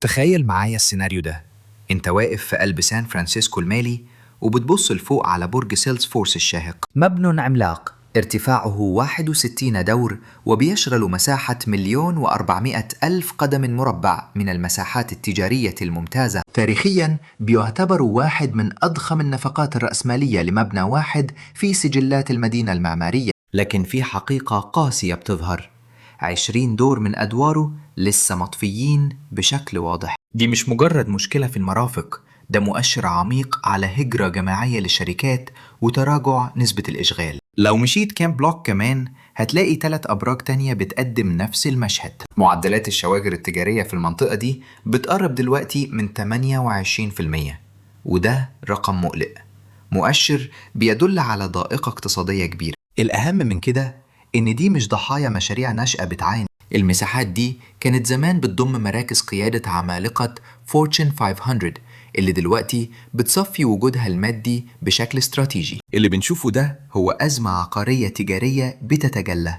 تخيل معايا السيناريو ده. انت واقف في قلب سان فرانسيسكو المالي وبتبص لفوق على برج سيلزفورس الشاهق، مبنى عملاق ارتفاعه 61 دور وبيشغل مساحة 1,400,000 قدم مربع من المساحات التجارية الممتازة. تاريخيا بيعتبر واحد من أضخم النفقات الرأسمالية لمبنى واحد في سجلات المدينة المعمارية. لكن في حقيقة قاسية بتظهر: 20 دور من أدواره لسه مطفيين بشكل واضح. دي مش مجرد مشكلة في المرافق، ده مؤشر عميق على هجرة جماعية للشركات وتراجع نسبة الإشغال. لو مشيت كام block كمان هتلاقي 3 أبراج تانية بتقدم نفس المشهد. معدلات الشواغر التجارية في المنطقة دي بتقرب دلوقتي من 28%، وده رقم مقلق، مؤشر بيدل على ضائقة اقتصادية كبيرة. الأهم من كده إن دي مش ضحايا مشاريع ناشئة بتعاني. المساحات دي كانت زمان بتضم مراكز قيادة عمالقة فورتشن 500 اللي دلوقتي بتصفي وجودها المادي بشكل استراتيجي. اللي بنشوفه ده هو أزمة عقارية تجارية بتتجلى،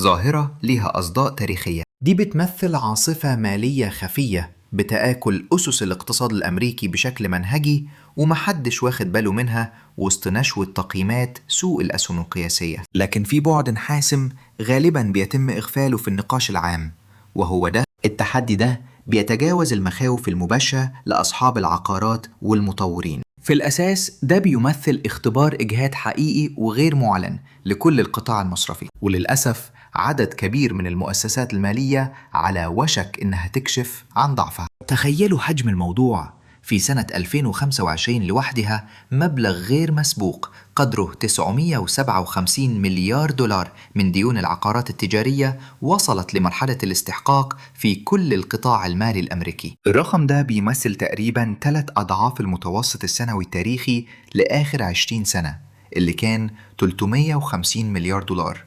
ظاهرة ليها أصداء تاريخية. دي بتمثل عاصفة مالية خفية بتآكل أسس الاقتصاد الأمريكي بشكل منهجي، ومحدش واخد باله منها وسط نشوة تقييمات سوق الأسهم القياسية. لكن في بعد حاسم غالبا بيتم إغفاله في النقاش العام، وهو ده: التحدي ده بيتجاوز المخاوف المباشرة لأصحاب العقارات والمطورين. في الأساس ده بيمثل اختبار إجهاد حقيقي وغير معلن لكل القطاع المصرفي، وللأسف عدد كبير من المؤسسات المالية على وشك إنها تكشف عن ضعفها. تخيلوا حجم الموضوع: في سنة 2025 لوحدها مبلغ غير مسبوق قدره 957 مليار دولار من ديون العقارات التجارية وصلت لمرحلة الاستحقاق في كل القطاع المالي الأمريكي. الرقم ده بيمثل تقريبا 3 أضعاف المتوسط السنوي التاريخي لآخر 20 سنة اللي كان 350 مليار دولار،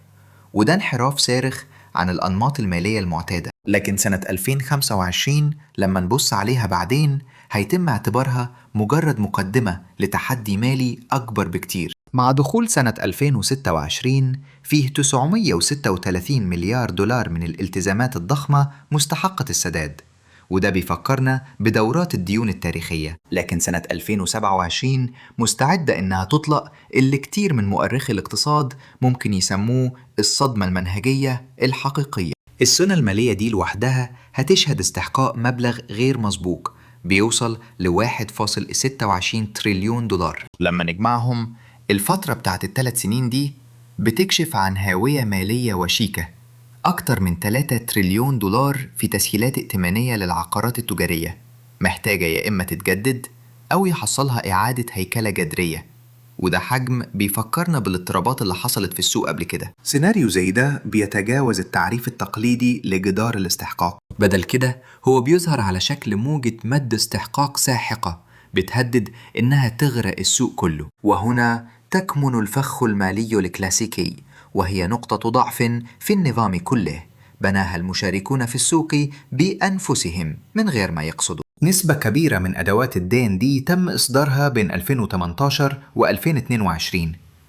وده انحراف صارخ عن الأنماط المالية المعتادة. لكن سنة 2025 لما نبص عليها بعدين هيتم اعتبارها مجرد مقدمة لتحدي مالي أكبر بكتير. مع دخول سنة 2026 فيه 936 مليار دولار من الالتزامات الضخمة مستحقة السداد، وده بيفكرنا بدورات الديون التاريخية. لكن سنة 2027 مستعدة إنها تطلق اللي كتير من مؤرخي الاقتصاد ممكن يسموه الصدمة المنهجية الحقيقية. السنة المالية دي لوحدها هتشهد استحقاق مبلغ غير مسبوق بيوصل ل 1.26 تريليون دولار. لما نجمعهم، الفترة بتاعت ال3 سنين دي بتكشف عن هاوية مالية وشيكة، أكتر من 3 تريليون دولار في تسهيلات ائتمانية للعقارات التجارية محتاجة يا إما تتجدد أو يحصلها إعادة هيكلة جذرية، وده حجم بيفكرنا بالاضطرابات اللي حصلت في السوق قبل كده. سيناريو زي ده بيتجاوز التعريف التقليدي لجدار الاستحقاق، بدل كده هو بيظهر على شكل موجة مد استحقاق ساحقة بتهدد إنها تغرق السوق كله. وهنا تكمن الفخ المالي الكلاسيكي، وهي نقطة ضعف في النظام كله بناها المشاركون في السوق بأنفسهم من غير ما يقصدوا. نسبة كبيرة من أدوات الدين دي تم إصدارها بين 2018 و 2022،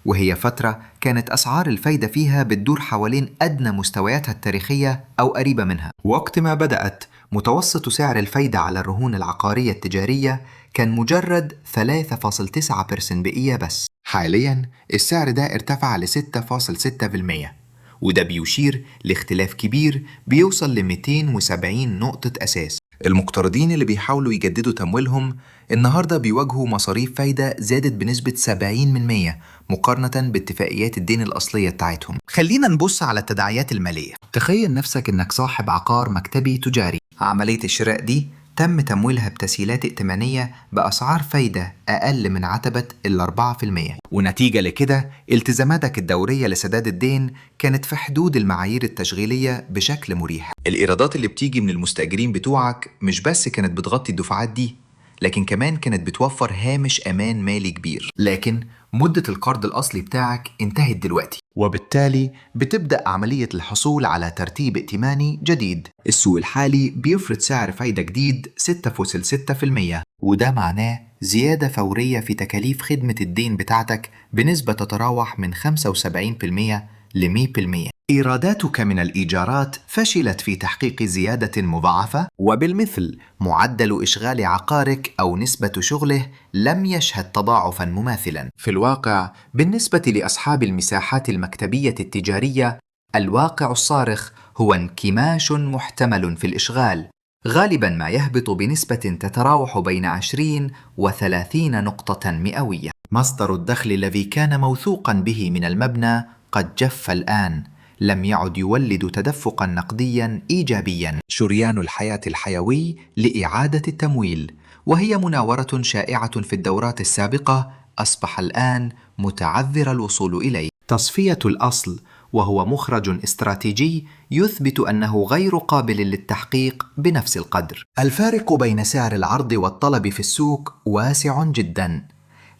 وهي فترة كانت أسعار الفايدة فيها بتدور حوالين أدنى مستوياتها التاريخية أو قريبة منها. وقت ما بدأت، متوسط سعر الفايدة على الرهون العقارية التجارية كان مجرد 3.9% بس. حاليا السعر ده ارتفع ل 6.6%، وده بيشير لاختلاف كبير بيوصل ل 270 نقطة أساس. المقترضين اللي بيحاولوا يجددوا تمويلهم النهاردة بيواجهوا مصاريف فايدة زادت بنسبة 70% مقارنة باتفاقيات الدين الأصلية بتاعتهم. خلينا نبص على التداعيات المالية. تخيل نفسك إنك صاحب عقار مكتبي تجاري، عملية الشراء دي تم تمويلها بتسهيلات ائتمانية بأسعار فايدة أقل من عتبة 4%، ونتيجة لكده التزاماتك الدورية لسداد الدين كانت في حدود المعايير التشغيلية بشكل مريح. الإيرادات اللي بتيجي من المستأجرين بتوعك مش بس كانت بتغطي الدفعات دي، لكن كمان كانت بتوفر هامش أمان مالي كبير. لكن مدة القرض الأصلي بتاعك انتهت دلوقتي، وبالتالي بتبدأ عملية الحصول على ترتيب ائتماني جديد. السوق الحالي بيفرض سعر فايدة جديد 6.6%، وده معناه زيادة فورية في تكاليف خدمة الدين بتاعتك بنسبة تتراوح من 75% ل ل 100%. إيراداتك من الإيجارات فشلت في تحقيق زيادة مضاعفة، وبالمثل معدل إشغال عقارك أو نسبة شغله لم يشهد تضاعفا مماثلا. في الواقع، بالنسبة لأصحاب المساحات المكتبية التجارية، الواقع الصارخ هو انكماش محتمل في الإشغال، غالبا ما يهبط بنسبة تتراوح بين 20 و30 نقطة مئوية. مصدر الدخل الذي كان موثوقا به من المبنى قد جف الآن، لم يعد يولد تدفقا نقديا إيجابيا. شريان الحياة الحيوي لإعادة التمويل، وهي مناورة شائعة في الدورات السابقة، أصبح الآن متعذر الوصول إليه. تصفية الأصل، وهو مخرج استراتيجي يثبت أنه غير قابل للتحقيق بنفس القدر. الفارق بين سعر العرض والطلب في السوق واسع جدا.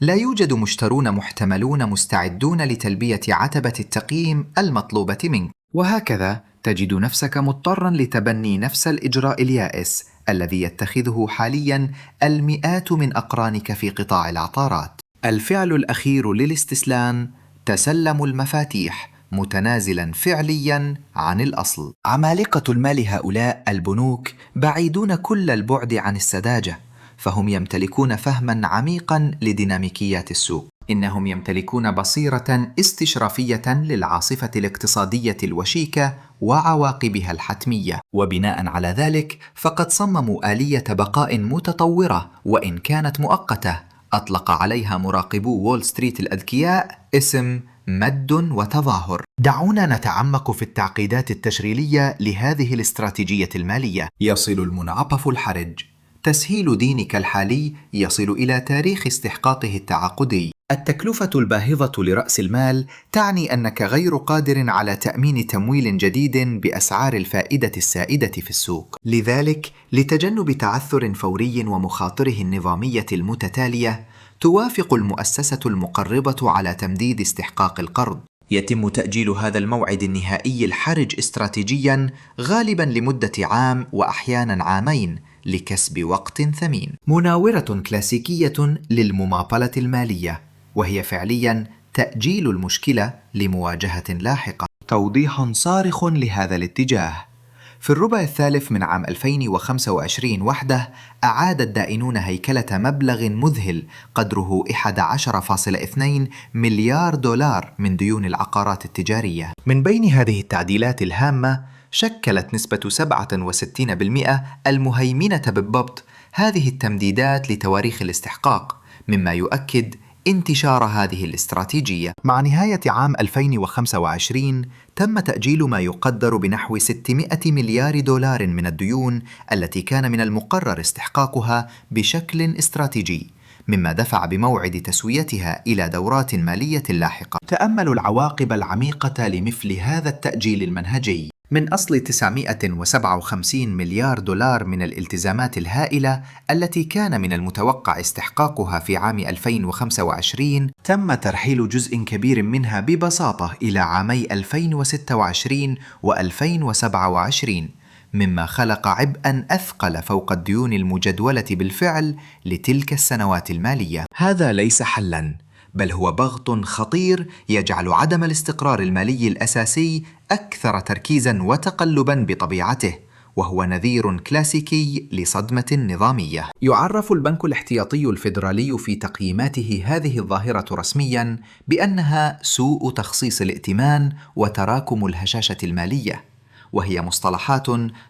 لا يوجد مشترون محتملون مستعدون لتلبية عتبة التقييم المطلوبة منك، وهكذا تجد نفسك مضطرا لتبني نفس الإجراء اليائس الذي يتخذه حاليا المئات من أقرانك في قطاع العقارات. الفعل الأخير للاستسلام: تسلم المفاتيح متنازلا فعليا عن الأصل. عمالقة المال هؤلاء البنوك بعيدون كل البعد عن السذاجة، فهم يمتلكون فهما عميقا لديناميكيات السوق. إنهم يمتلكون بصيرة استشرافية للعاصفة الاقتصادية الوشيكة وعواقبها الحتمية، وبناء على ذلك فقد صمموا آلية بقاء متطورة وإن كانت مؤقتة، أطلق عليها مراقبو وول ستريت الأذكياء اسم مد وتظاهر. دعونا نتعمق في التعقيدات التشغيلية لهذه الاستراتيجية المالية. يصل المنعطف الحرج. تسهيل دينك الحالي يصل إلى تاريخ استحقاقه التعاقدي. التكلفة الباهظة لرأس المال تعني أنك غير قادر على تأمين تمويل جديد بأسعار الفائدة السائدة في السوق. لذلك، لتجنب تعثر فوري ومخاطره النظامية المتتالية، توافق المؤسسة المقرضة على تمديد استحقاق القرض. يتم تأجيل هذا الموعد النهائي الحرج استراتيجيا غالبا لمدة عام وأحيانا عامين لكسب وقت ثمين. مناورة كلاسيكية للمماطلة المالية، وهي فعليا تأجيل المشكلة لمواجهة لاحقة. توضيح صارخ لهذا الاتجاه: في الربع الثالث من عام 2025 وحده، أعاد الدائنون هيكلة مبلغ مذهل قدره 11.2 مليار دولار من ديون العقارات التجارية. من بين هذه التعديلات الهامة، شكلت نسبة 67% المهيمنة بالضبط هذه التمديدات لتواريخ الاستحقاق، مما يؤكد انتشار هذه الاستراتيجية. مع نهاية عام 2025 تم تأجيل ما يقدر بنحو 600 مليار دولار من الديون التي كان من المقرر استحقاقها بشكل استراتيجي، مما دفع بموعد تسويتها إلى دورات مالية لاحقة. تأملوا العواقب العميقة لمثل هذا التأجيل المنهجي. من أصل 957 مليار دولار من الالتزامات الهائلة التي كان من المتوقع استحقاقها في عام 2025، تم ترحيل جزء كبير منها ببساطة إلى عامي 2026 و2027، مما خلق عبئا أثقل فوق الديون المجدولة بالفعل لتلك السنوات المالية. هذا ليس حلا، بل هو ضغط خطير يجعل عدم الاستقرار المالي الأساسي أكثر تركيزا وتقلبا بطبيعته، وهو نذير كلاسيكي لصدمة نظامية. يعرف البنك الاحتياطي الفيدرالي في تقييماته هذه الظاهرة رسميا بأنها سوء تخصيص الائتمان وتراكم الهشاشة المالية، وهي مصطلحات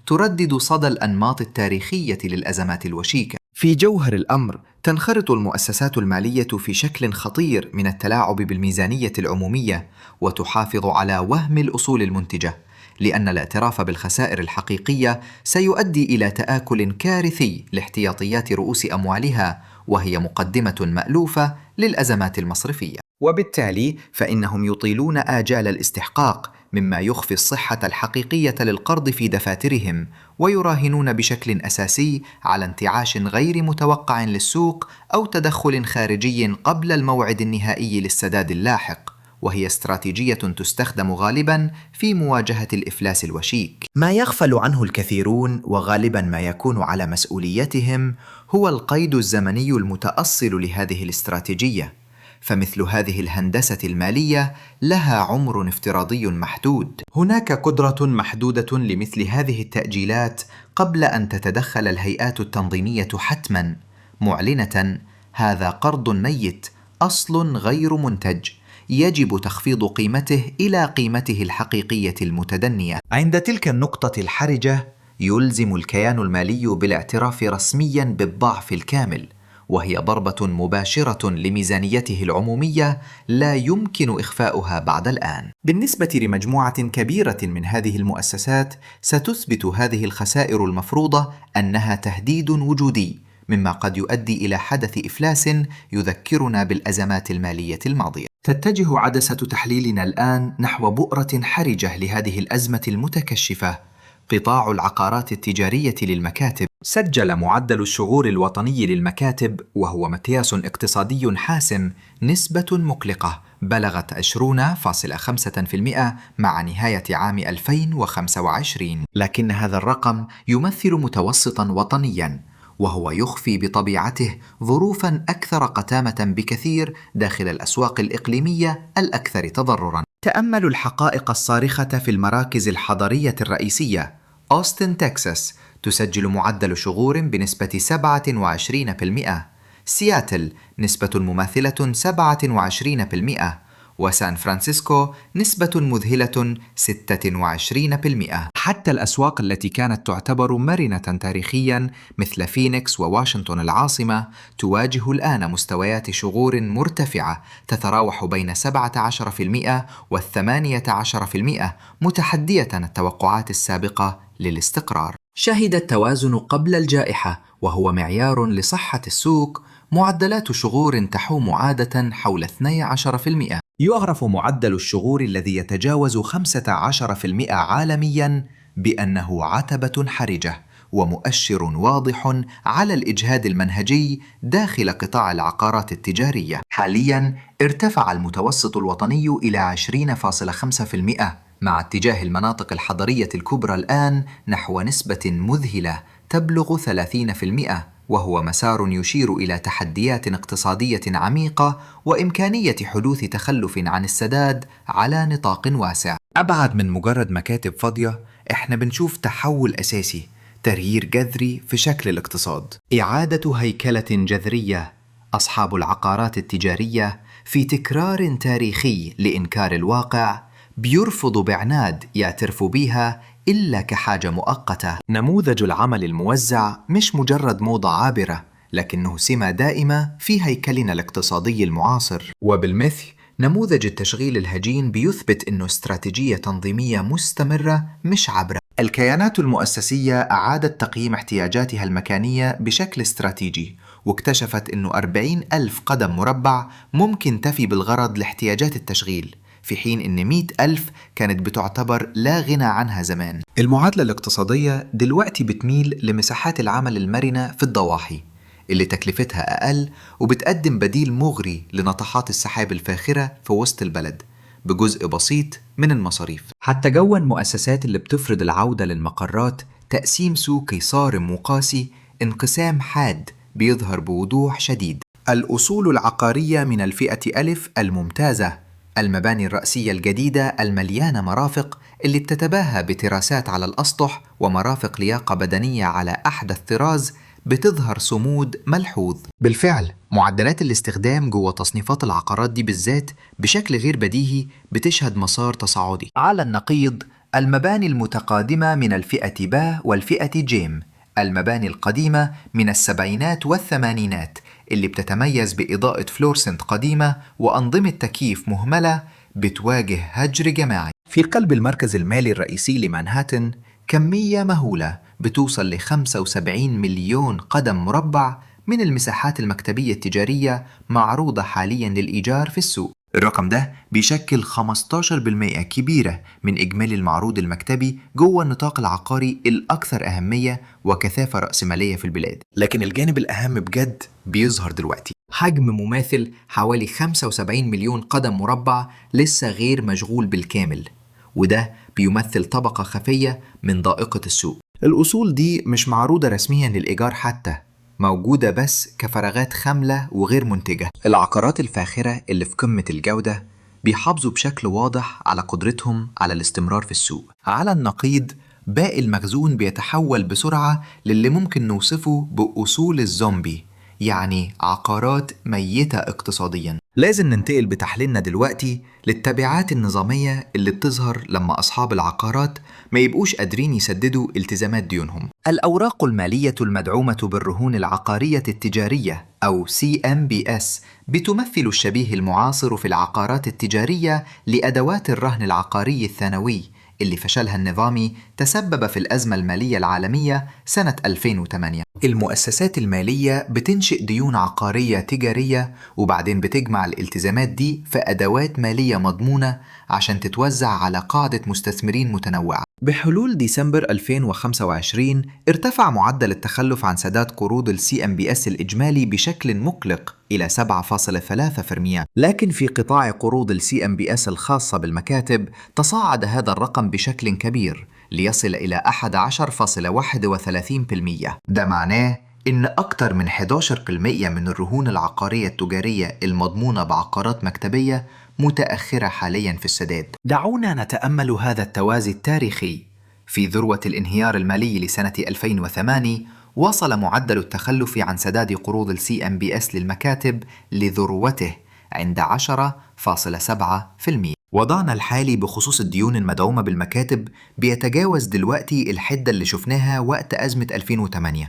تردد صدى الأنماط التاريخية للأزمات الوشيكة. في جوهر الأمر، تنخرط المؤسسات المالية في شكل خطير من التلاعب بالميزانية العمومية، وتحافظ على وهم الأصول المنتجة، لأن الاعتراف بالخسائر الحقيقية سيؤدي إلى تآكل كارثي لاحتياطيات رؤوس أموالها، وهي مقدمة مألوفة للأزمات المصرفية. وبالتالي فإنهم يطيلون آجال الاستحقاق، مما يخفي الصحة الحقيقية للقرض في دفاترهم، ويراهنون بشكل أساسي على انتعاش غير متوقع للسوق أو تدخل خارجي قبل الموعد النهائي للسداد اللاحق، وهي استراتيجية تستخدم غالبا في مواجهة الإفلاس الوشيك. ما يغفل عنه الكثيرون وغالبا ما يكون على مسؤوليتهم هو القيد الزمني المتأصل لهذه الاستراتيجية. فمثل هذه الهندسة المالية لها عمر افتراضي محدود. هناك قدرة محدودة لمثل هذه التأجيلات قبل أن تتدخل الهيئات التنظيمية حتما، معلنة: هذا قرض ميت، أصل غير منتج، يجب تخفيض قيمته إلى قيمته الحقيقية المتدنية. عند تلك النقطة الحرجة يلزم الكيان المالي بالاعتراف رسميا بالضعف الكامل، وهي ضربة مباشرة لميزانيته العمومية لا يمكن إخفاؤها بعد الآن. بالنسبة لمجموعة كبيرة من هذه المؤسسات، ستثبت هذه الخسائر المفروضة أنها تهديد وجودي، مما قد يؤدي إلى حدث إفلاس يذكرنا بالأزمات المالية الماضية. تتجه عدسة تحليلنا الآن نحو بؤرة حرجة لهذه الأزمة المتكشفة، قطاع العقارات التجارية للمكاتب. سجل معدل الشغور الوطني للمكاتب، وهو مقياس اقتصادي حاسم، نسبة مقلقة بلغت 20.5% مع نهاية عام 2025، لكن هذا الرقم يمثل متوسطا وطنيا، وهو يخفي بطبيعته ظروفا أكثر قتامة بكثير داخل الأسواق الإقليمية الأكثر تضررا. تأمل الحقائق الصارخة في المراكز الحضرية الرئيسية. أوستن تكساس تسجل معدل شغور بنسبة 27%، سياتل نسبة مماثلة 27%، وسان فرانسيسكو نسبة مذهلة 26%. حتى الأسواق التي كانت تعتبر مرنة تاريخيا مثل فينيكس وواشنطن العاصمة تواجه الآن مستويات شغور مرتفعة تتراوح بين 17% و18%، متحدية التوقعات السابقة للاستقرار. شهد التوازن قبل الجائحة، وهو معيار لصحة السوق، معدلات شغور تحوم عادة حول 12%. يعرف معدل الشغور الذي يتجاوز 15% عالميا بأنه عتبة حرجة ومؤشر واضح على الإجهاد المنهجي داخل قطاع العقارات التجارية. حاليا ارتفع المتوسط الوطني إلى 20.5%، مع اتجاه المناطق الحضرية الكبرى الآن نحو نسبة مذهلة تبلغ 30%، وهو مسار يشير إلى تحديات اقتصادية عميقة وإمكانية حدوث تخلف عن السداد على نطاق واسع. أبعد من مجرد مكاتب فاضية، إحنا بنشوف تحول أساسي، تغيير جذري في شكل الاقتصاد، إعادة هيكلة جذرية. أصحاب العقارات التجارية في تكرار تاريخي لإنكار الواقع بيرفضوا بعناد يعترفوا بيها إلا كحاجة مؤقتة. نموذج العمل الموزع مش مجرد موضة عابرة، لكنه سمة دائمة في هيكلنا الاقتصادي المعاصر. وبالمثل نموذج التشغيل الهجين بيثبت أنه استراتيجية تنظيمية مستمرة مش عابرة. الكيانات المؤسسية أعادت تقييم احتياجاتها المكانية بشكل استراتيجي، واكتشفت أنه 40 ألف قدم مربع ممكن تفي بالغرض لاحتياجات التشغيل، في حين أن 100 ألف كانت بتعتبر لا غنى عنها زمان. المعادلة الاقتصادية دلوقتي بتميل لمساحات العمل المرنة في الضواحي اللي تكلفتها أقل وبتقدم بديل مغري لنطحات السحاب الفاخرة في وسط البلد بجزء بسيط من المصاريف. حتى جوه المؤسسات اللي بتفرض العودة للمقرات تقسيم سوقي صارم وقاسي، انقسام حاد بيظهر بوضوح شديد. الأصول العقارية من الفئة ألف الممتازة، المباني الرأسية الجديدة المليانة مرافق اللي بتتباهى بتراسات على الأسطح ومرافق لياقة بدنية على أحدث طراز، بتظهر صمود ملحوظ. بالفعل معدلات الاستخدام جوه تصنيفات العقارات دي بالذات بشكل غير بديهي بتشهد مسار تصاعدي. على النقيض المباني المتقادمة من الفئة ب والفئة ج، المباني القديمة من السبعينات والثمانينات اللي بتتميز بإضاءة فلورسنت قديمة وأنظمة تكييف مهملة، بتواجه هجر جماعي. في قلب المركز المالي الرئيسي لمانهاتن كمية مهولة بتوصل ل 75 مليون قدم مربع من المساحات المكتبية التجارية معروضة حاليا للإيجار في السوق. الرقم ده بيشكل 15% كبيرة من إجمالي المعروض المكتبي جوه النطاق العقاري الأكثر أهمية وكثافة رأسمالية في البلاد. لكن الجانب الأهم بجد بيظهر دلوقتي، حجم مماثل حوالي 75 مليون قدم مربع لسه غير مشغول بالكامل، وده بيمثل طبقة خفية من ضائقة السوق. الأصول دي مش معروضة رسميا للإيجار حتى، موجودة بس كفراغات خاملة وغير منتجة. العقارات الفاخرة اللي في قمة الجودة بيحافظوا بشكل واضح على قدرتهم على الاستمرار في السوق. على النقيض، باقي المخزون بيتحول بسرعة للي ممكن نوصفه بأصول الزومبي، يعني عقارات ميتة اقتصاديا. لازم ننتقل بتحليلنا دلوقتي للتبعات النظامية اللي بتظهر لما أصحاب العقارات ما يبقوش قادرين يسددوا التزامات ديونهم. الأوراق المالية المدعومة بالرهون العقارية التجارية أو CMBS بتمثل الشبيه المعاصر في العقارات التجارية لأدوات الرهن العقاري الثانوي اللي فشلها النظامي تسبب في الأزمة المالية العالمية سنة 2008. المؤسسات المالية بتنشئ ديون عقارية تجارية وبعدين بتجمع الالتزامات دي في أدوات مالية مضمونة عشان تتوزع على قاعدة مستثمرين متنوعة. بحلول ديسمبر 2025 ارتفع معدل التخلف عن سداد قروض ال CMBS الإجمالي بشكل مقلق إلى 7.3%، لكن في قطاع قروض ال CMBS الخاصة بالمكاتب تصاعد هذا الرقم بشكل كبير ليصل إلى 11.31%. ده معناه إن أكثر من 11% من الرهون العقارية التجارية المضمونة بعقارات مكتبية متأخرة حاليا في السداد. دعونا نتأمل هذا التوازي التاريخي. في ذروة الانهيار المالي لسنة 2008 وصل معدل التخلف عن سداد قروض ال CMBS للمكاتب لذروته عند 10.7%. وضعنا الحالي بخصوص الديون المدعومة بالمكاتب بيتجاوز دلوقتي الحدة اللي شفناها وقت أزمة 2008،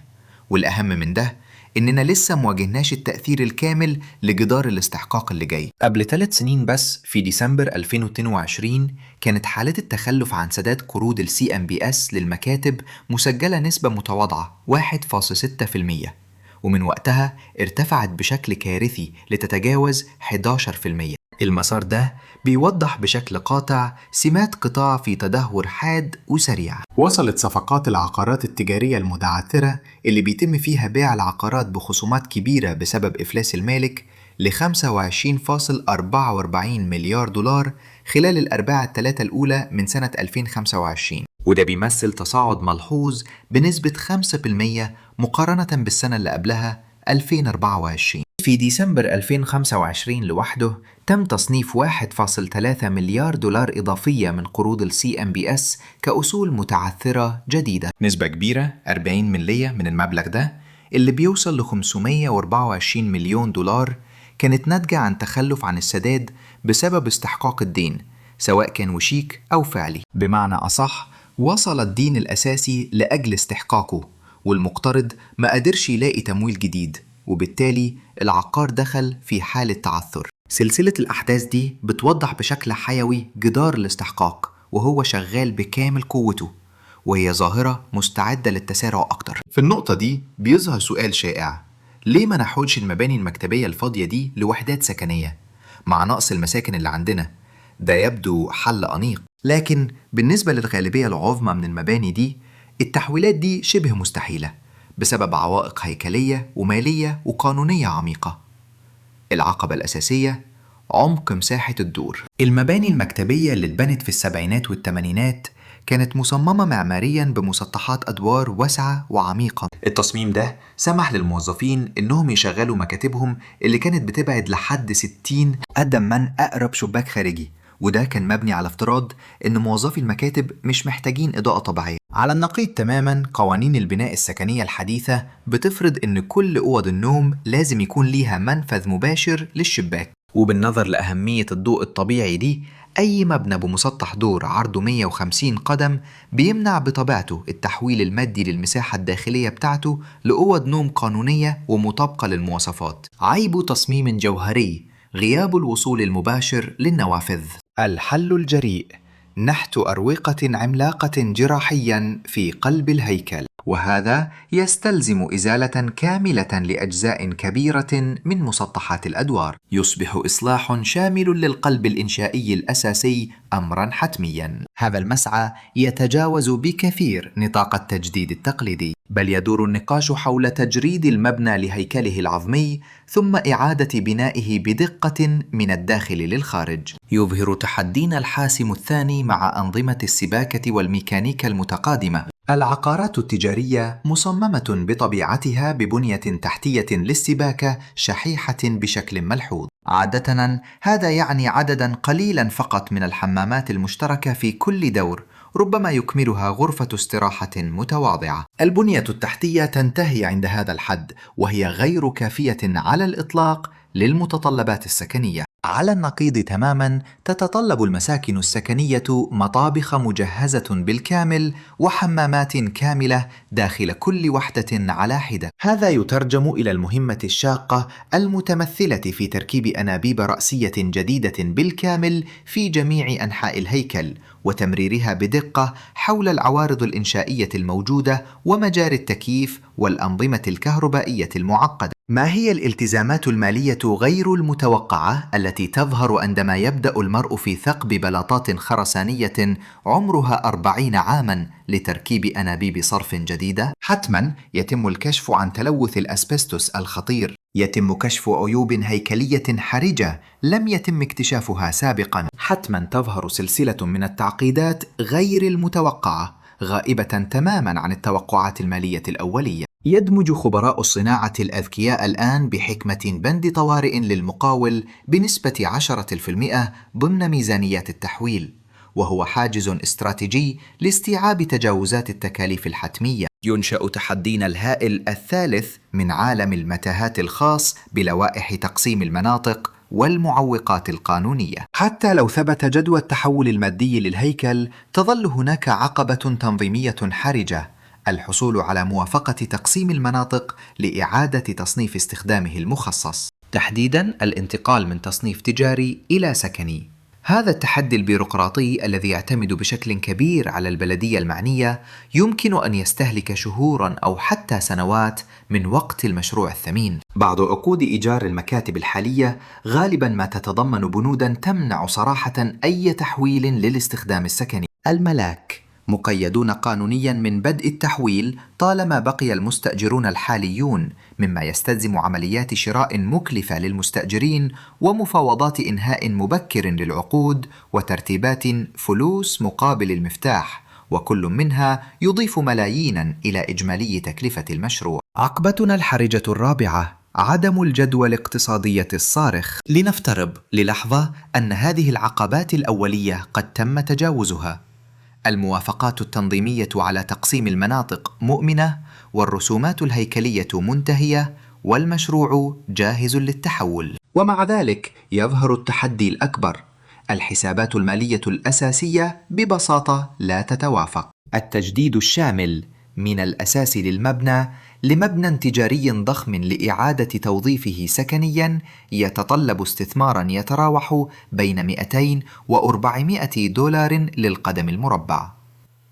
والأهم من ده إننا لسه مواجهناش التأثير الكامل لجدار الاستحقاق اللي جاي. قبل 3 سنين بس، في ديسمبر 2022، كانت حالات التخلف عن سداد قروض ال CMBS للمكاتب مسجلة نسبة متواضعة 1.6%، ومن وقتها ارتفعت بشكل كارثي لتتجاوز 11%. المسار ده بيوضح بشكل قاطع سمات قطاع في تدهور حاد وسريع. وصلت صفقات العقارات التجارية المتعثرة اللي بيتم فيها بيع العقارات بخصومات كبيرة بسبب إفلاس المالك ل 25.44 مليار دولار خلال الأرباع الثلاثة الأولى من سنة 2025، وده بيمثل تصاعد ملحوظ بنسبة 5% مقارنة بالسنة اللي قبلها 2024. في ديسمبر 2025 لوحده تم تصنيف 1.3 مليار دولار إضافية من قروض ال CMBS كأصول متعثرة جديدة. نسبة كبيرة 40% من المبلغ ده اللي بيوصل ل 524 مليون دولار كانت ناتجة عن تخلف عن السداد بسبب استحقاق الدين، سواء كان وشيك أو فعلي. بمعنى أصح، وصل الدين الأساسي لأجل استحقاقه، والمقترض ما قدرش يلاقي تمويل جديد، وبالتالي العقار دخل في حالة تعثر. سلسلة الأحداث دي بتوضح بشكل حيوي جدار الاستحقاق وهو شغال بكامل قوته، وهي ظاهرة مستعدة للتسارع أكتر. في النقطة دي بيظهر سؤال شائع: ليه ما نحولش المباني المكتبية الفاضية دي لوحدات سكنية؟ مع نقص المساكن اللي عندنا ده يبدو حل أنيق، لكن بالنسبة للغالبية العظمى من المباني دي التحويلات دي شبه مستحيلة بسبب عوائق هيكلية ومالية وقانونية عميقة. العقبة الأساسية: عمق مساحة الدور. المباني المكتبية اللي اتبنت في السبعينات والثمانينات كانت مصممة معماريا بمسطحات أدوار واسعة وعميقة. التصميم ده سمح للموظفين إنهم يشغلوا مكاتبهم اللي كانت بتبعد لحد 60 قدم من أقرب شباك خارجي، وده كان مبني على افتراض إن موظفي المكاتب مش محتاجين إضاءة طبيعية. على النقيض تماما، قوانين البناء السكنية الحديثة بتفرض إن كل أوض النوم لازم يكون ليها منفذ مباشر للشباك، وبالنظر لأهمية الضوء الطبيعي دي، أي مبنى بمسطح دور عرضه 150 قدم بيمنع بطبيعته التحويل المادي للمساحة الداخلية بتاعته لأوض نوم قانونية ومطابقة للمواصفات. عيب تصميم جوهري: غياب الوصول المباشر للنوافذ. الحل الجريء: نحت أروقة عملاقة جراحيا في قلب الهيكل، وهذا يستلزم إزالة كاملة لأجزاء كبيرة من مسطحات الأدوار. يصبح إصلاح شامل للقلب الإنشائي الأساسي أمرا حتميا. هذا المسعى يتجاوز بكثير نطاق التجديد التقليدي، بل يدور النقاش حول تجريد المبنى لهيكله العظمي ثم إعادة بنائه بدقة من الداخل للخارج. يظهر تحدينا الحاسم الثاني مع أنظمة السباكة والميكانيكا المتقادمة. العقارات التجارية مصممة بطبيعتها ببنية تحتية للسباكة شحيحة بشكل ملحوظ. عادة هذا يعني عددا قليلا فقط من الحمامات المشتركة في كل دور، ربما يكملها غرفة استراحة متواضعة. البنية التحتية تنتهي عند هذا الحد، وهي غير كافية على الإطلاق للمتطلبات السكنية. على النقيض تماما، تتطلب المساكن السكنية مطابخ مجهزة بالكامل وحمامات كاملة داخل كل وحدة على حدة. هذا يترجم إلى المهمة الشاقة المتمثلة في تركيب أنابيب رأسية جديدة بالكامل في جميع أنحاء الهيكل، وتمريرها بدقة حول العوارض الإنشائية الموجودة ومجاري التكييف والأنظمة الكهربائية المعقدة. ما هي الالتزامات المالية غير المتوقعة التي تظهر عندما يبدأ المرء في ثقب بلاطات خرسانية عمرها 40 عاماً لتركيب أنابيب صرف جديدة؟ حتماً يتم الكشف عن تلوث الأسبستوس الخطير. يتم كشف عيوب هيكلية حرجة لم يتم اكتشافها سابقاً. حتماً تظهر سلسلة من التعقيدات غير المتوقعة، غائبة تماماً عن التوقعات المالية الأولية. يدمج خبراء الصناعة الأذكياء الآن بحكمة بند طوارئ للمقاول بنسبة 10% ضمن ميزانيات التحويل، وهو حاجز استراتيجي لاستيعاب تجاوزات التكاليف الحتمية. ينشأ تحدينا الهائل الثالث من عالم المتاهات الخاص بلوائح تقسيم المناطق والمعوقات القانونية. حتى لو ثبت جدوى التحول المادي للهيكل، تظل هناك عقبة تنظيمية حرجة: الحصول على موافقة تقسيم المناطق لإعادة تصنيف استخدامه المخصص، تحديداً الانتقال من تصنيف تجاري إلى سكني. هذا التحدي البيروقراطي الذي يعتمد بشكل كبير على البلدية المعنية يمكن أن يستهلك شهوراً أو حتى سنوات من وقت المشروع الثمين. بعض عقود إيجار المكاتب الحالية غالباً ما تتضمن بنوداً تمنع صراحة أي تحويل للاستخدام السكني. الملاك مقيدون قانونياً من بدء التحويل طالما بقي المستأجرون الحاليون، مما يستلزم عمليات شراء مكلفة للمستأجرين ومفاوضات إنهاء مبكر للعقود وترتيبات فلوس مقابل المفتاح، وكل منها يضيف ملايين إلى إجمالي تكلفة المشروع. عقبتنا الحرجة الرابعة: عدم الجدوى الاقتصادية الصارخ. لنفترض للحظة أن هذه العقبات الأولية قد تم تجاوزها. الموافقات التنظيمية على تقسيم المناطق مؤمنة، والرسومات الهيكلية منتهية، والمشروع جاهز للتحول. ومع ذلك يظهر التحدي الأكبر: الحسابات المالية الأساسية ببساطة لا تتوافق. التجديد الشامل من الأساس للمبنى لمبنى تجاري ضخم لإعادة توظيفه سكنيا يتطلب استثمارا يتراوح بين 200 و400 دولار للقدم المربع.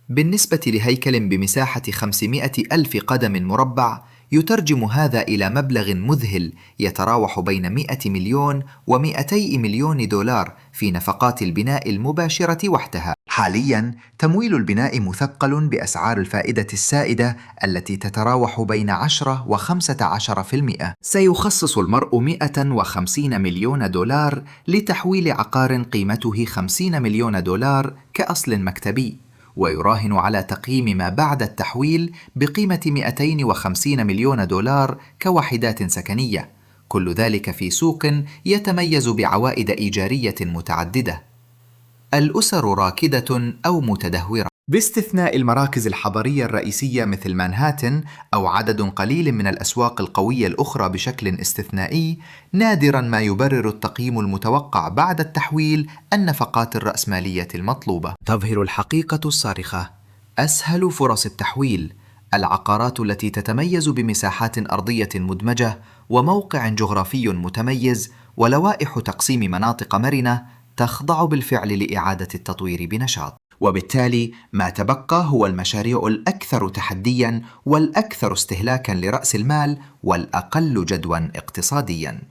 بالنسبة لهيكل بمساحة 500 ألف قدم مربع، يترجم هذا إلى مبلغ مذهل يتراوح بين 100 مليون و200 مليون دولار في نفقات البناء المباشرة وحدها. حاليا تمويل البناء مثقل بأسعار الفائدة السائدة التي تتراوح بين 10 و15%. سيخصص المرء 150 مليون دولار لتحويل عقار قيمته 50 مليون دولار كأصل مكتبي، ويراهن على تقييم ما بعد التحويل بقيمة 250 مليون دولار كوحدات سكنية، كل ذلك في سوق يتميز بعوائد إيجارية متعددة. الأسر راكدة أو متدهورة، باستثناء المراكز الحضرية الرئيسية مثل مانهاتن أو عدد قليل من الأسواق القوية الأخرى بشكل استثنائي. نادرا ما يبرر التقييم المتوقع بعد التحويل النفقات الرأسمالية المطلوبة. تظهر الحقيقة الصارخة: أسهل فرص التحويل العقارات التي تتميز بمساحات أرضية مدمجة وموقع جغرافي متميز ولوائح تقسيم مناطق مرنة تخضع بالفعل لإعادة التطوير بنشاط. وبالتالي ما تبقى هو المشاريع الأكثر تحدياً والأكثر استهلاكاً لرأس المال والأقل جدوى اقتصادياً.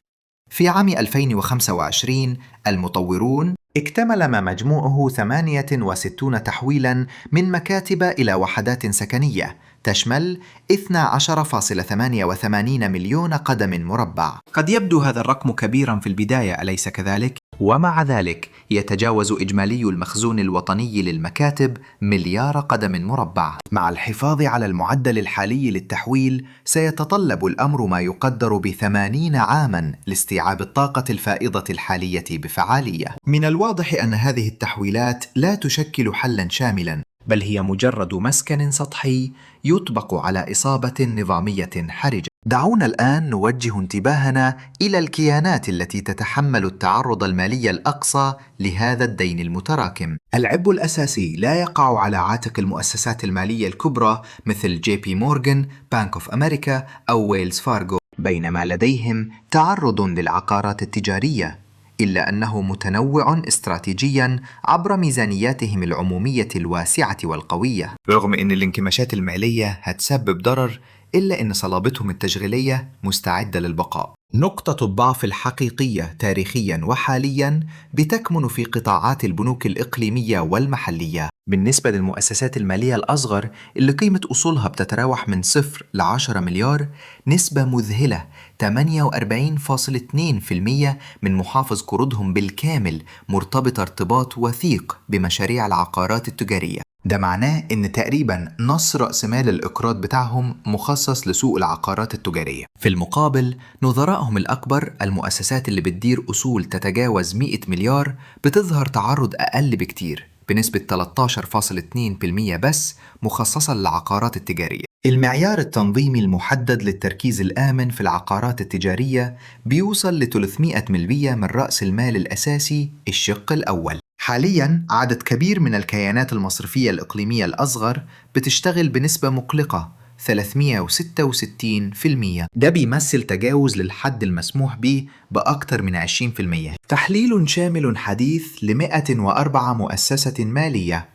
في عام 2025 المطورون اكتمل ما مجموعه 68 تحويلاً من مكاتب إلى وحدات سكنية، تشمل 12.88 مليون قدم مربع. قد يبدو هذا الرقم كبيرا في البداية، أليس كذلك؟ ومع ذلك يتجاوز إجمالي المخزون الوطني للمكاتب مليار قدم مربع. مع الحفاظ على المعدل الحالي للتحويل، سيتطلب الأمر ما يقدر ب80 عاما لاستيعاب الطاقة الفائضة الحالية بفعالية. من الواضح أن هذه التحويلات لا تشكل حلا شاملا، بل هي مجرد مسكن سطحي يطبق على إصابة نظامية حرجة. دعونا الآن نوجه انتباهنا إلى الكيانات التي تتحمل التعرض المالي الأقصى لهذا الدين المتراكم. العبء الأساسي لا يقع على عاتق المؤسسات المالية الكبرى مثل جي بي مورغان، بانك أوف أمريكا أو ويلز فارغو، بينما لديهم تعرض للعقارات التجارية، إلا أنه متنوع استراتيجيا عبر ميزانياتهم العمومية الواسعة والقوية. رغم أن الانكماشات المالية هتسبب ضرر، إلا أن صلابتهم التشغيلية مستعدة للبقاء. نقطة الضعف الحقيقية تاريخيا وحاليا بتكمن في قطاعات البنوك الإقليمية والمحلية. بالنسبة للمؤسسات المالية الأصغر اللي قيمة أصولها بتتراوح من 0 ل 10 مليار، نسبة مذهلة 48.2% من محافظ قروضهم بالكامل مرتبطة ارتباط وثيق بمشاريع العقارات التجارية. ده معناه إن تقريبا نص رأس مال الإقراض بتاعهم مخصص لسوق العقارات التجارية. في المقابل، نظرائهم الأكبر المؤسسات اللي بتدير أصول تتجاوز 100 مليار بتظهر تعرض أقل بكتير بنسبة 13.2% بس مخصصة للعقارات التجارية. المعيار التنظيمي المحدد للتركيز الآمن في العقارات التجارية بيوصل ل 300% من رأس المال الأساسي الشق الأول. حالياً عدد كبير من الكيانات المصرفية الإقليمية الأصغر بتشتغل بنسبة مقلقة 366%. ده بيمثل تجاوز للحد المسموح به بأكثر من 20%. تحليل شامل حديث ل 104 مؤسسة مالية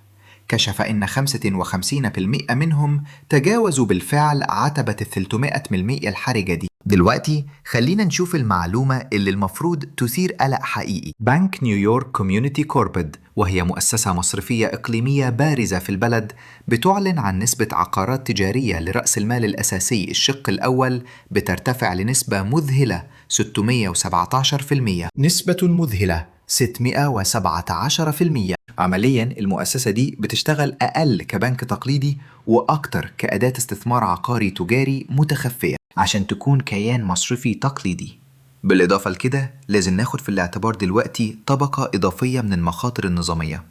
كشف إن 55% منهم تجاوزوا بالفعل عتبة 300% الحرجة دي. دلوقتي خلينا نشوف المعلومة اللي المفروض تثير قلق حقيقي. بنك نيويورك كوميونيتي كوربد، وهي مؤسسة مصرفية إقليمية بارزة في البلد، بتعلن عن نسبة عقارات تجارية لرأس المال الأساسي الشق الأول بترتفع لنسبة مذهلة 617%. نسبة مذهلة 617%. عمليا المؤسسة دي بتشتغل أقل كبنك تقليدي وأكتر كأداة استثمار عقاري تجاري متخفية عشان تكون كيان مصرفي تقليدي. بالإضافة لكده لازم ناخد في الاعتبار دلوقتي طبقة إضافية من المخاطر النظامية،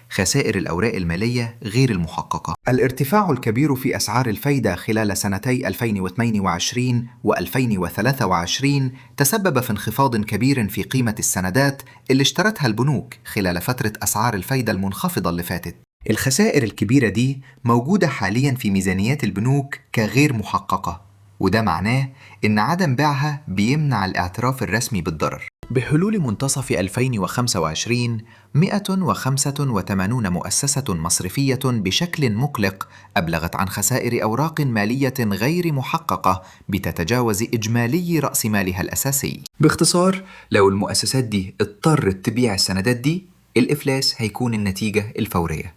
خسائر الأوراق المالية غير المحققة. الارتفاع الكبير في أسعار الفايدة خلال سنتي 2022 و2023 تسبب في انخفاض كبير في قيمة السندات اللي اشترتها البنوك خلال فترة أسعار الفايدة المنخفضة اللي فاتت. الخسائر الكبيرة دي موجودة حاليا في ميزانيات البنوك كغير محققة، وده معناه إن عدم بيعها بيمنع الاعتراف الرسمي بالضرر. بحلول منتصف 2025، 185 مؤسسة مصرفية بشكل مقلق أبلغت عن خسائر أوراق مالية غير محققة بتتجاوز إجمالي رأس مالها الأساسي. باختصار، لو المؤسسات دي اضطرت تبيع السندات دي، الإفلاس هيكون النتيجة الفورية.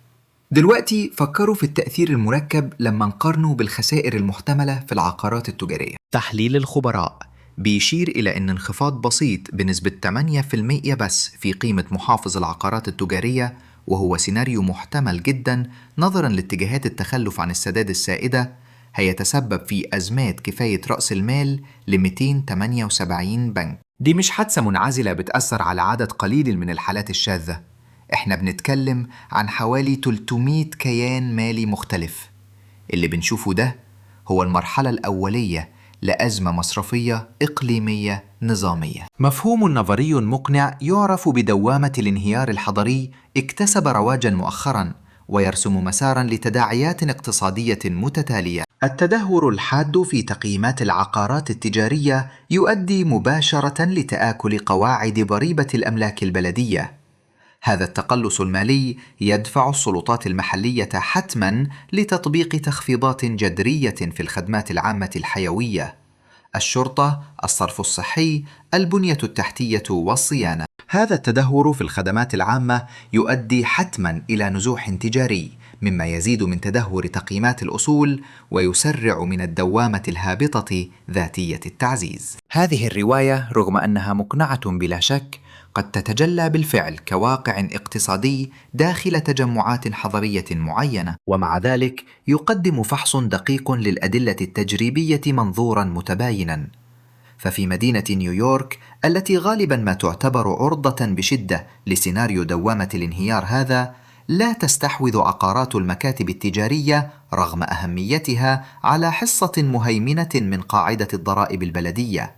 دلوقتي فكروا في التأثير المركب لما نقارنه بالخسائر المحتملة في العقارات التجارية. تحليل الخبراء بيشير إلى أن انخفاض بسيط بنسبة 8% بس في قيمة محافظ العقارات التجارية، وهو سيناريو محتمل جدا نظرا لاتجاهات التخلف عن السداد السائدة، هيتسبب في أزمات كفاية رأس المال ل 278 بنك. دي مش حادثة منعزلة بتأثر على عدد قليل من الحالات الشاذة، احنا بنتكلم عن حوالي 300 كيان مالي مختلف. اللي بنشوفه ده هو المرحلة الأولية لأزمة مصرفية إقليمية نظامية. مفهوم نظري مقنع يعرف بدوامة الانهيار الحضري اكتسب رواجا مؤخرا ويرسم مسارا لتداعيات اقتصادية متتالية. التدهور الحاد في تقييمات العقارات التجارية يؤدي مباشرة لتآكل قواعد ضريبة الأملاك البلدية. هذا التقلص المالي يدفع السلطات المحلية حتما لتطبيق تخفيضات جذرية في الخدمات العامة الحيوية: الشرطة، الصرف الصحي، البنية التحتية والصيانة. هذا التدهور في الخدمات العامة يؤدي حتما إلى نزوح تجاري، مما يزيد من تدهور تقييمات الأصول ويسرع من الدوامة الهابطة ذاتية التعزيز. هذه الرواية رغم أنها مقنعة بلا شك قد تتجلى بالفعل كواقع اقتصادي داخل تجمعات حضرية معينة، ومع ذلك يقدم فحص دقيق للأدلة التجريبية منظورا متباينا. ففي مدينة نيويورك التي غالبا ما تعتبر عرضة بشدة لسيناريو دوامة الانهيار هذا، لا تستحوذ عقارات المكاتب التجارية رغم أهميتها على حصة مهيمنة من قاعدة الضرائب البلدية،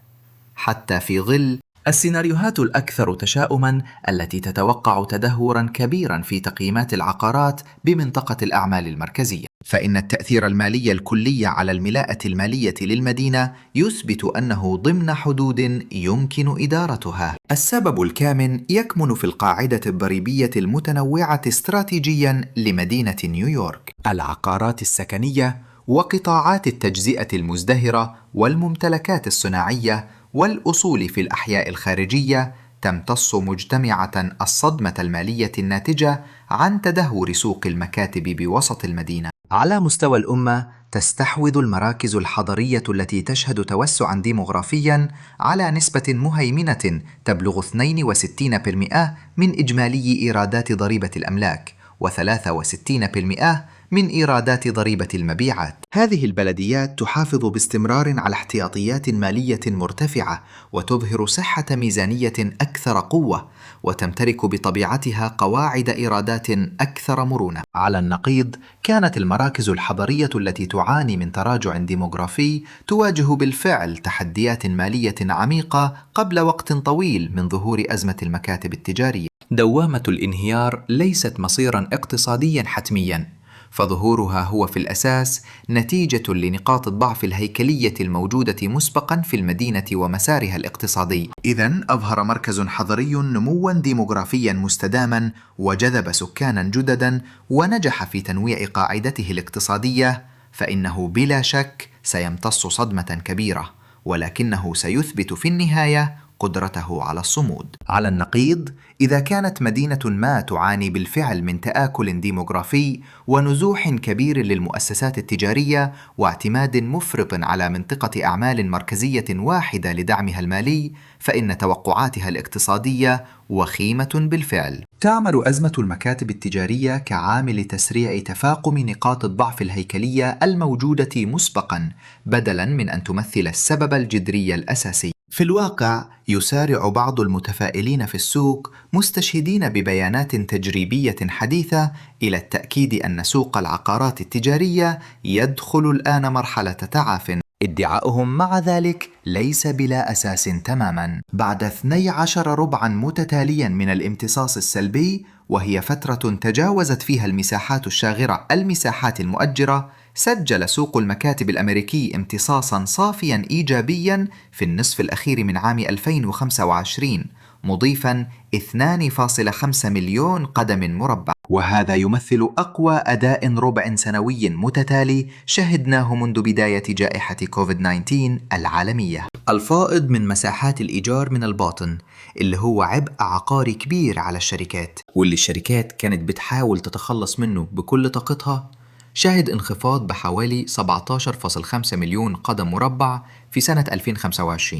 حتى في ظل السيناريوهات الأكثر تشاؤما التي تتوقع تدهورا كبيرا في تقييمات العقارات بمنطقة الأعمال المركزية. فإن التأثير المالي الكلي على الملاءة المالية للمدينة يثبت أنه ضمن حدود يمكن إدارتها. السبب الكامن يكمن في القاعدة الضريبية المتنوعة استراتيجيا لمدينة نيويورك، العقارات السكنية وقطاعات التجزئة المزدهرة والممتلكات الصناعية والأصول في الأحياء الخارجية تمتص مجتمعة الصدمة المالية الناتجة عن تدهور سوق المكاتب بوسط المدينة. على مستوى الأمة، تستحوذ المراكز الحضرية التي تشهد توسعا ديموغرافيا على نسبة مهيمنة تبلغ 62% من إجمالي إيرادات ضريبة الأملاك و63% من إيرادات ضريبة المبيعات. هذه البلديات تحافظ باستمرار على احتياطيات مالية مرتفعة وتظهر صحة ميزانية أكثر قوة، وتمتلك بطبيعتها قواعد إيرادات أكثر مرونة. على النقيض، كانت المراكز الحضرية التي تعاني من تراجع ديموغرافي تواجه بالفعل تحديات مالية عميقة قبل وقت طويل من ظهور أزمة المكاتب التجارية. دوامة الانهيار ليست مصيرا اقتصاديا حتميا، فظهورها هو في الأساس نتيجة لنقاط الضعف الهيكلية الموجودة مسبقا في المدينة ومسارها الاقتصادي. إذن أظهر مركز حضري نموا ديموغرافيا مستداما وجذب سكانا جددا ونجح في تنويع قاعدته الاقتصادية، فإنه بلا شك سيمتص صدمة كبيرة، ولكنه سيثبت في النهاية قدرته على الصمود. على النقيض، إذا كانت مدينة ما تعاني بالفعل من تآكل ديموغرافي ونزوح كبير للمؤسسات التجارية واعتماد مفرط على منطقة أعمال مركزية واحدة لدعمها المالي، فإن توقعاتها الاقتصادية وخيمة بالفعل. تعمل أزمة المكاتب التجارية كعامل تسريع تفاقم نقاط الضعف الهيكلية الموجودة مسبقا، بدلا من أن تمثل السبب الجذري الأساسي. في الواقع، يسارع بعض المتفائلين في السوق مستشهدين ببيانات تجريبية حديثة إلى التأكيد أن سوق العقارات التجارية يدخل الآن مرحلة تعاف. ادعاؤهم مع ذلك ليس بلا أساس تماما. بعد 12 ربعا متتاليا من الامتصاص السلبي، وهي فترة تجاوزت فيها المساحات الشاغرة المساحات المؤجرة، سجل سوق المكاتب الأمريكي امتصاصا صافيا إيجابيا في النصف الأخير من عام 2025، مضيفا 2.5 مليون قدم مربع، وهذا يمثل أقوى أداء ربع سنوي متتالي شهدناه منذ بداية جائحة كوفيد-19 العالمية. الفائض من مساحات الإيجار من الباطن، اللي هو عبء عقاري كبير على الشركات، واللي الشركات كانت بتحاول تتخلص منه بكل طاقتها، شهد انخفاض بحوالي 17.5 مليون قدم مربع في سنة 2025،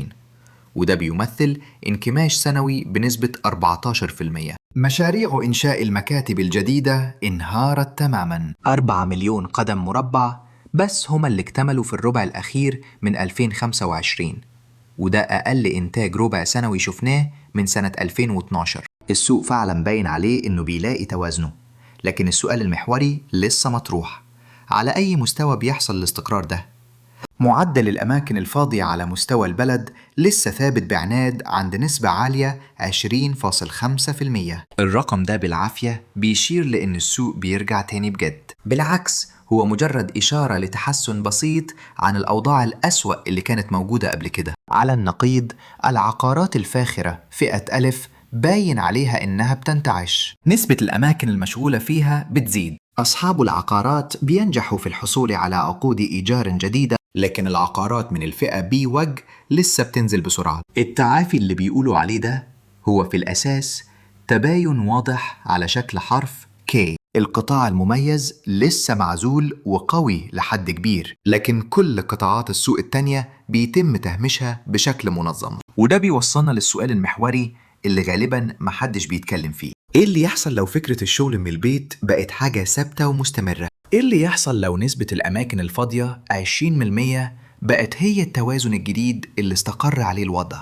وده بيمثل انكماش سنوي بنسبة 14%. مشاريع إنشاء المكاتب الجديدة انهارت تماما، 4 مليون قدم مربع بس هما اللي اكتملوا في الربع الأخير من 2025، وده أقل إنتاج ربع سنوي شفناه من سنة 2012. السوق فعلا باين عليه إنه بيلاقي توازنه، لكن السؤال المحوري لسه مطروح: على أي مستوى بيحصل الاستقرار ده؟ معدل الأماكن الفاضية على مستوى البلد لسه ثابت بعناد عند نسبة عالية 20.5%. الرقم ده بالعافية بيشير لأن السوق بيرجع تاني بجد، بالعكس هو مجرد إشارة لتحسن بسيط عن الأوضاع الأسوأ اللي كانت موجودة قبل كده. على النقيض، العقارات الفاخرة فئة ألف باين عليها إنها بتنتعش، نسبة الأماكن المشغولة فيها بتزيد، أصحاب العقارات بينجحوا في الحصول على عقود إيجار جديدة، لكن العقارات من الفئة بي وج لسه بتنزل بسرعة. التعافي اللي بيقولوا عليه ده هو في الأساس تباين واضح على شكل حرف K. القطاع المميز لسه معزول وقوي لحد كبير، لكن كل قطاعات السوق التانية بيتم تهميشها بشكل منظم. وده بيوصلنا للسؤال المحوري اللي غالبا محدش بيتكلم فيه: ايه اللي يحصل لو فكرة الشغل من البيت بقت حاجة ثابتة ومستمرة؟ ايه اللي يحصل لو نسبة الأماكن الفاضية 20% بقت هي التوازن الجديد اللي استقر عليه الوضع؟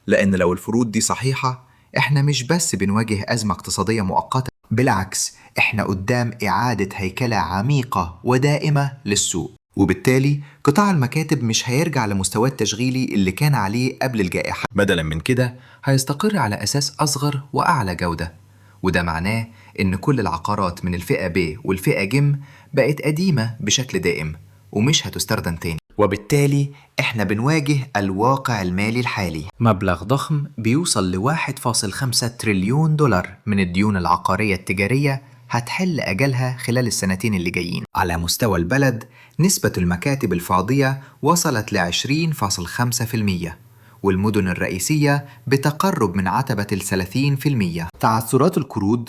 لأن لو الفروض دي صحيحة، احنا مش بس بنواجه أزمة اقتصادية مؤقتة، بالعكس احنا قدام إعادة هيكلة عميقة ودائمة للسوق، وبالتالي قطاع المكاتب مش هيرجع لمستواه التشغيلي اللي كان عليه قبل الجائحة. بدلا من كده هيستقر على أساس أصغر وأعلى جودة، وده معناه إن كل العقارات من الفئة ب والفئة ج بقت قديمة بشكل دائم ومش هتستخدم تاني. وبالتالي احنا بنواجه الواقع المالي الحالي، مبلغ ضخم بيوصل ل 1.5 تريليون دولار من الديون العقارية التجارية هتحل أجلها خلال السنتين اللي جايين. على مستوى البلد نسبة المكاتب الفاضية وصلت ل 20.5%، والمدن الرئيسية بتقرب من عتبة ال 30%. تعثرات القروض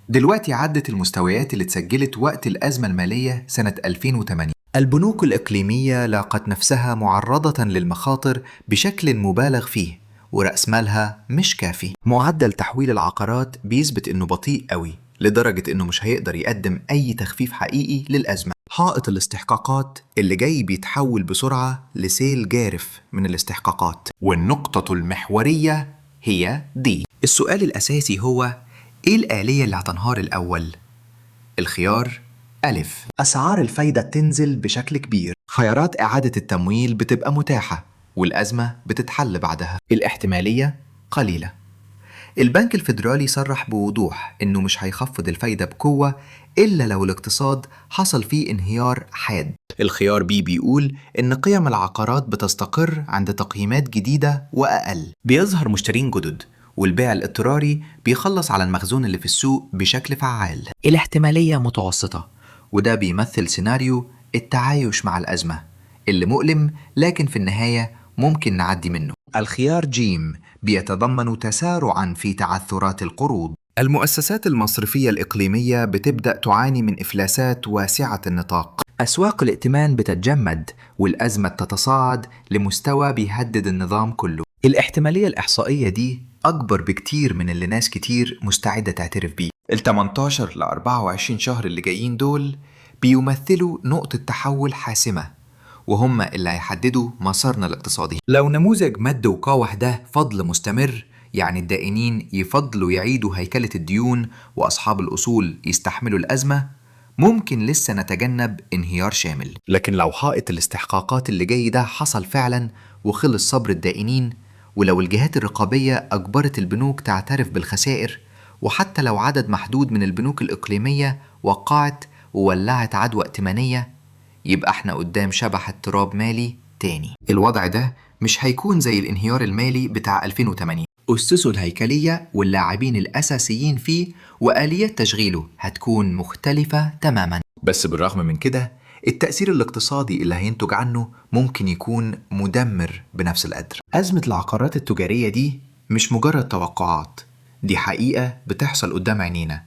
دلوقتي عدت المستويات اللي اتسجلت وقت الأزمة المالية سنة 2008. البنوك الإقليمية لاقت نفسها معرضة للمخاطر بشكل مبالغ فيه، ورأس مالها مش كافي. معدل تحويل العقارات بيثبت إنه بطيء قوي لدرجة إنه مش هيقدر يقدم أي تخفيف حقيقي للأزمة. حائط الاستحقاقات اللي جاي بيتحول بسرعة لسيل جارف من الاستحقاقات، والنقطة المحورية هي دي. السؤال الأساسي هو إيه الآلية اللي هتنهار الأول؟ الخيار ألف، أسعار الفايدة تنزل بشكل كبير، خيارات إعادة التمويل بتبقى متاحة والأزمة بتتحل بعدها. الاحتمالية قليلة. البنك الفيدرالي صرح بوضوح إنه مش هيخفض الفايدة بقوة إلا لو الاقتصاد حصل فيه انهيار حاد. الخيار بي بيقول إن قيم العقارات بتستقر عند تقييمات جديدة وأقل، بيظهر مشترين جدد، والبيع الاضطراري بيخلص على المخزون اللي في السوق بشكل فعال. الاحتمالية متوسطة، وده بيمثل سيناريو التعايش مع الأزمة اللي مؤلم لكن في النهاية ممكن نعدي منه. الخيار جيم بيتضمن تسارعا في تعثرات القروض. المؤسسات المصرفية الإقليمية بتبدأ تعاني من إفلاسات واسعة النطاق، أسواق الائتمان بتتجمد، والأزمة تتصاعد لمستوى بيهدد النظام كله. الاحتمالية الإحصائية دي أكبر بكتير من اللي ناس كتير مستعدة تعترف بيه. ال 18 ل 24 شهر اللي جايين دول بيمثلوا نقطة تحول حاسمة، وهم اللي هيحددوا مسارنا الاقتصادي. لو نموذج مد وقاوح ده فضل مستمر، يعني الدائنين يفضلوا يعيدوا هيكلة الديون وأصحاب الأصول يستحملوا الأزمة، ممكن لسه نتجنب انهيار شامل. لكن لو حائط الاستحقاقات اللي جاي ده حصل فعلا وخلص صبر الدائنين، ولو الجهات الرقابية أجبرت البنوك تعترف بالخسائر، وحتى لو عدد محدود من البنوك الإقليمية وقعت وولعت عدوى ائتمانية، يبقى احنا قدام شبح اضطراب مالي تاني. الوضع ده مش هيكون زي الانهيار المالي بتاع 2008. أسسه الهيكلية واللاعبين الأساسيين فيه وآليات تشغيله هتكون مختلفة تماما. بس بالرغم من كده التأثير الاقتصادي اللي هينتج عنه ممكن يكون مدمر بنفس القدر. أزمة العقارات التجارية دي مش مجرد توقعات، دي حقيقة بتحصل قدام عينينا.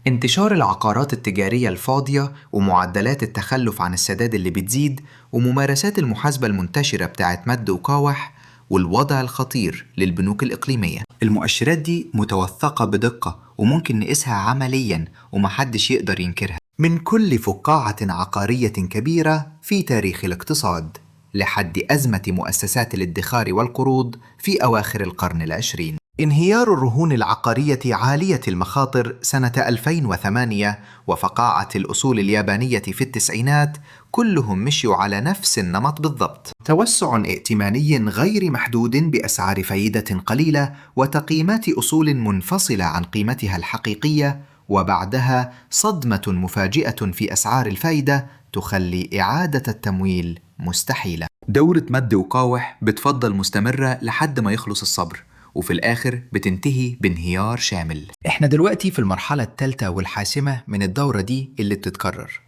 انتشار العقارات التجارية الفاضية ومعدلات التخلف عن السداد اللي بتزيد وممارسات المحاسبة المنتشرة بتاعت مد وقاوح والوضع الخطير للبنوك الإقليمية، المؤشرات دي متوثقة بدقة وممكن نقيسها عمليا ومحدش يقدر ينكرها. من كل فقاعة عقارية كبيرة في تاريخ الاقتصاد لحد أزمة مؤسسات الادخار والقروض في أواخر القرن العشرين. انهيار الرهون العقارية عالية المخاطر سنة 2008 وفقاعة الأصول اليابانية في التسعينات كلهم مشيوا على نفس النمط بالضبط. توسع ائتماني غير محدود بأسعار فايدة قليلة وتقييمات أصول منفصلة عن قيمتها الحقيقية، وبعدها صدمة مفاجئة في أسعار الفايدة تخلي إعادة التمويل مستحيلة. دورة مد وقاوح بتفضل مستمرة لحد ما يخلص الصبر، وفي الآخر بتنتهي بانهيار شامل. احنا دلوقتي في المرحلة الثالثة والحاسمة من الدورة دي اللي بتتكرر.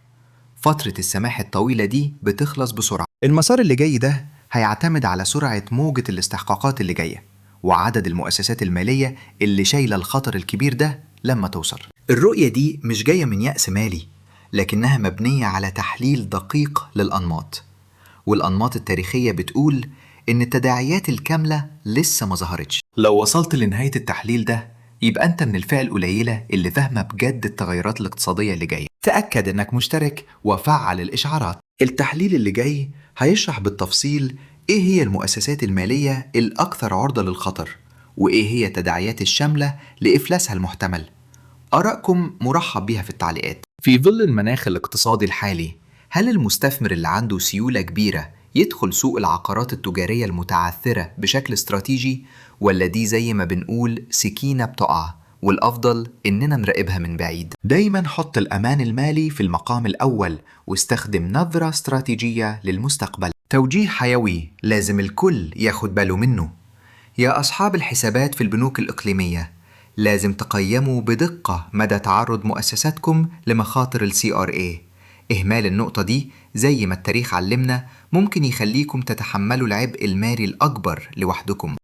فترة السماح الطويلة دي بتخلص بسرعة. المسار اللي جاي ده هيعتمد على سرعة موجة الاستحقاقات اللي جاية وعدد المؤسسات المالية اللي شايلة الخطر الكبير ده لما توصل. الرؤية دي مش جاية من يأس مالي، لكنها مبنية على تحليل دقيق للأنماط، والأنماط التاريخية بتقول إن التداعيات الكاملة لسه ما ظهرتش. لو وصلت لنهاية التحليل ده يبقى أنت من الفئة القليلة اللي فاهمة بجد التغيرات الاقتصادية اللي جاية. تأكد إنك مشترك وفعل الإشعارات. التحليل اللي جاي هيشرح بالتفصيل إيه هي المؤسسات المالية الأكثر عرضة للخطر، وإيه هي التداعيات الشاملة لإفلاسها المحتمل. آرائكم مرحب بيها في التعليقات. في ظل المناخ الاقتصادي الحالي، هل المستثمر اللي عنده سيولة كبيرة يدخل سوق العقارات التجارية المتعثرة بشكل استراتيجي، ولا دي زي ما بنقول سكينة بتقع والأفضل إننا نراقبها من بعيد؟ دايما حط الأمان المالي في المقام الأول واستخدم نظرة استراتيجية للمستقبل. توجيه حيوي لازم الكل ياخد باله منه. يا أصحاب الحسابات في البنوك الإقليمية، لازم تقيموا بدقة مدى تعرض مؤسساتكم لمخاطر ال CRA. إهمال النقطة دي زي ما التاريخ علمنا ممكن يخليكم تتحملوا العبء المالي الأكبر لوحدكم.